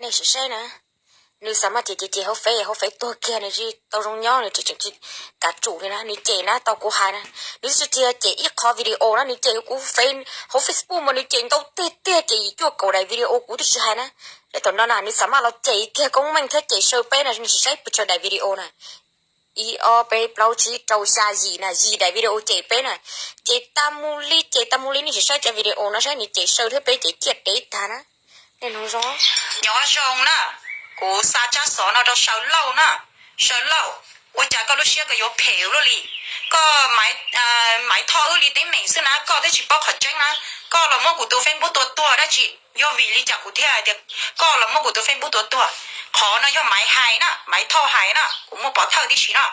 Nej sim saib na, nws xav mas cem cem cem hauv fev, hauv fev tuag kiag, nws tsis tau zoo nyob, nws tseem tsis kav tsum li na, nws cem na, tau kuv hais na, nws tsis tiag cem ib qho video na, nws cem kuv fev, hauv Facebook mas nws cem ntau tiag tiag, cem yim cuaj kaum daim video kuv twb tsis hais na. Tej thaum no na nws xav mas los cem kiag Koob Meej thiab cem saw peb na, nws sim saib pes tsawg daim video na. Ib ob peb plaub tsib rau xya yim na, yim daim video cem peb na. Cem tas mus li, cem tas mus li, nej sim saib cov video no saib, nws cem saw thiab peb cem ciaj dev tag na. Nej nug zoo. Nyob zoo na, kuv xa tsab xov no rau Saw Lauj na. Saw Lauj, ua cas koj lub siab koj yuav phem ua luaj li? Koj Maiv Thoj wb li teeb meem xwb na, koj twb tsis paub qhov tseeb na. Koj los muab kuv tus Facebook tua tuag dab tsi? Yog vim li cas kuv thiaj hais tias koj los muab kuv tus Facebook tua tuag? Qhov no yog Maiv hais na, Maiv Thoj hais na, kuv muaj pov thawj tib si no.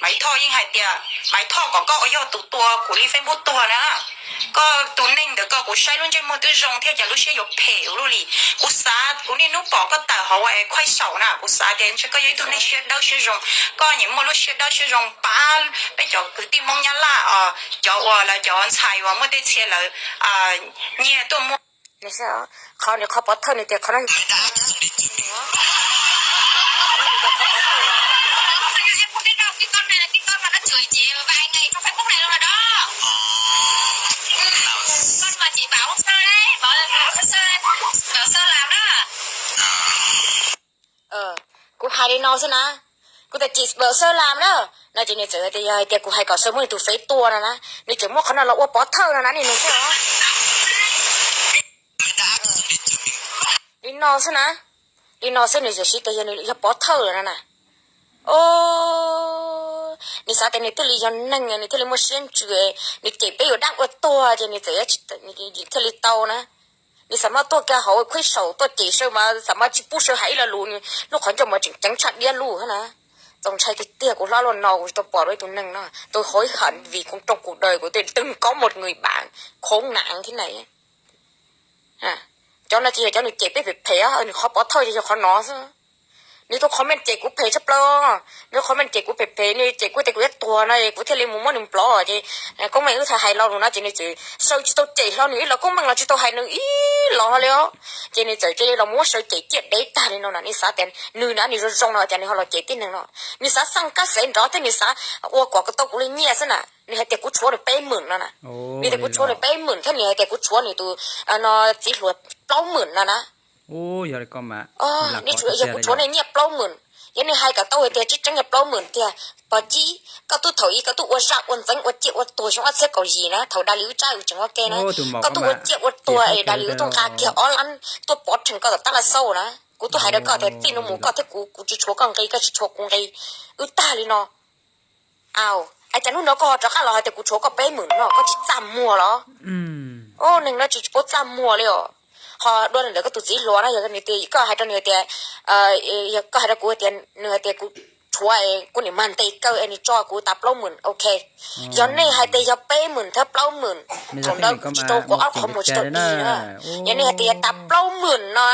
Maiv Thoj yeej hais tias, Maiv Thoj kom koj ua yog tus tua kuv li Facebook tuag na. Koj tus neeg ntawd koj kuv saib lub ntsej muag twb zoo thiab cas lub siab yuav phem ua luaj li. Kuv xav kuv niaj hnub pom koj tawm hauv es khuaj saum na, kuv xav tias ntshe koj yog ib tug neeg siab dawb siab zoo. Koj nyiam muaj lub siab dawb siab zoo pab peb cov kwv tij Hmoob Nyab Laj os, cov uas lawv cov ntxhais uas muaj tej txhia lawv nyiag tuaj muag. Qhov nws qhov pov thawj nws tias qhov no Kuv hais li no xwb na, kuv tias cem Npawm Xab Lam na, no ces nws txawm tias yog hais tias kuv hais kom Saw muab nws tus fev tua no na, nws tseem muab qhov no los ua pov thawj no na, nej nug xwb. Li no xwb na, li no xwb nws txawm siv tias yog nws yog pov thawj no na. O, nws xav tias nws thiaj li yog neeg, nws thiaj li muaj siab ntsws, nws cem peb yuav dab ua tuag ces nws txawm thiaj li tau na. Nws xav mas tuaj kiag hauv khuj saum tuaj cem Saw mas xav mas tsis pub Saw hais ib lo lus, nws lub qhov ncauj mas tseem ceev tshaj diab lug na. Txaus ntshai tiag tiag, kuv hlob luaj no kuv tsis tau pom dua ib tug neeg no, tôi hối hận vì không trông cuộc đời của tôi từng có một người bạn khốn nạn thế này. Cov no ces yog cov nws cem peb phem phem, nws qhov pov thawj ces yog qhov no xwb. Nws tus comment cem kuv phem tshaj plaws, nws comment cem kuv phem phem, nws cem kuv tias kuv yuav tuag no, kuv thiaj li mus muab nws block ces Koob Meej wb tau hais lo lus no ces nws txawm, Saw tsis tau cem hlo nws ib los, Koob Meej los tsis tau hais nws ib los li os. Ces nws txawm cia li los muab Saw cem ciaj dev tag li no na. Nws xav tias nws na nws zoo zoo no cas nws ho los cem tib neeg no. Nws xav xaj kab xev nrov thiab nws xav ua kom tau kuv li nyiaj xwb na. Nws hais tias kuv tshuav nws peb hmos no na. Nws tias kuv tshuav nws peb hmos thiab nws hais tias kuv tshuav nws tus no txiv hluas plaub hmos no na. Yog kuv tshuav nej nyiaj plaub hmos, yog nej hais kom tau hais tias tseeb tseeb yog plaub hmos tiag, pog Cib, koj twb thaum ub koj twb ua zaj ua ntxeev ua ciaj ua tuag xyoo ob txhiab kaum yim na, thaum Dai Lis wb tsab wb tseem ua ke na, koj twb ua ciaj ua tuag es Dai Lis wb tuaj nqa kiag ob lab tuaj pov rhees koj tom tab laj xauj na. Kuv twb hais rau koj tias txij no mus koj thiab kuv, kuv tsis tshuav koj nqi, koj tsis tshuav kuv nqi, wb tag li no. Au, es cas hnub no koj ho rov qab los hais tias kuv tshuav koj peb hmos no, koj tsis txaj muag los? O, neeg no tsis paub txaj muag li os. Ho dua li ntawd koj tus txiv hluas na, yog nws tias koj hais rau nws tias, yog koj hais rau kuv tias nws hais tias kuv tshuav, kuv niam mag ntes kaw es nws tso kuv tas plaub hmos, ok. Yog nej hais tias yog peb hmos thiab plaub hmos, thaum ntawd kuv tsis tau quav ob qhov muag tsis tau dig na. Yog nej hais tias yog tas plaub hmos no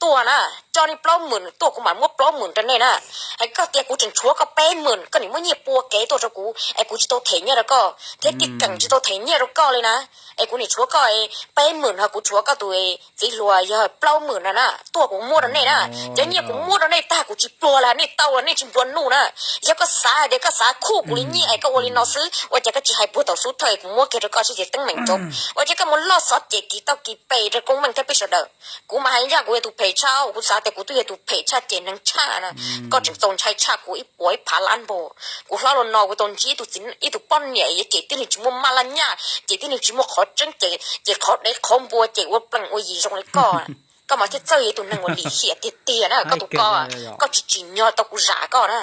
tuaj na, tso nej plaub hmos tuaj kuv mam muab plaub hmos rau nej na. Es koj tias kuv tseem tshuav koj peb hmos, koj niam muab nyiaj pua kev tuaj rau kuv es kuv tsis tau them nyiaj rau koj thiab tij keem tsis tau them nyiaj rau koj li na. Es kuv niam tshuav koj peb hmos ho kuv tshuav koj tus txiv hluas yog plaub hmos no na, tuaj kuv muab rau nej na. Cov nyiaj kuv muab rau nej tag kuv tsis pluag los nej tau los nej tsis nplua nuj na. Yog koj xav hais tias koj xav khuj kuv li nyiaj es koj ua li no xwb, ua cas koj tsis hais puag thaum xub thawj kuv muab kiag rau koj sib ceg teeb meem rau? Ua cas koj mus loj xov cem kis tau kis pes rau Koob Meej thiab peb sawv daws? Kuv mas hais yog kuv yog tus phem tshaj, kuv xav tias kuv twb yog tus phem tshaj cem neeg tshaj na. Koj tseem txaus ntshai tshaj kuv ib puas ib phav lab npaug. Kuv hlob los no kuv tau ntsib ib tug poj niam yuav cem tib neeg tsis muaj maj laj nyaj, cem tib neeg tsis muaj qhov tseeb, cem qhov dev qhov npua, cem ua plees ua yi zoo li koj. Koj mas thiaj txawj yog tus neeg uas lim hiam tiag tiag na koj tus ko. Koj tsis tsim nyog tau kuv zam koj na.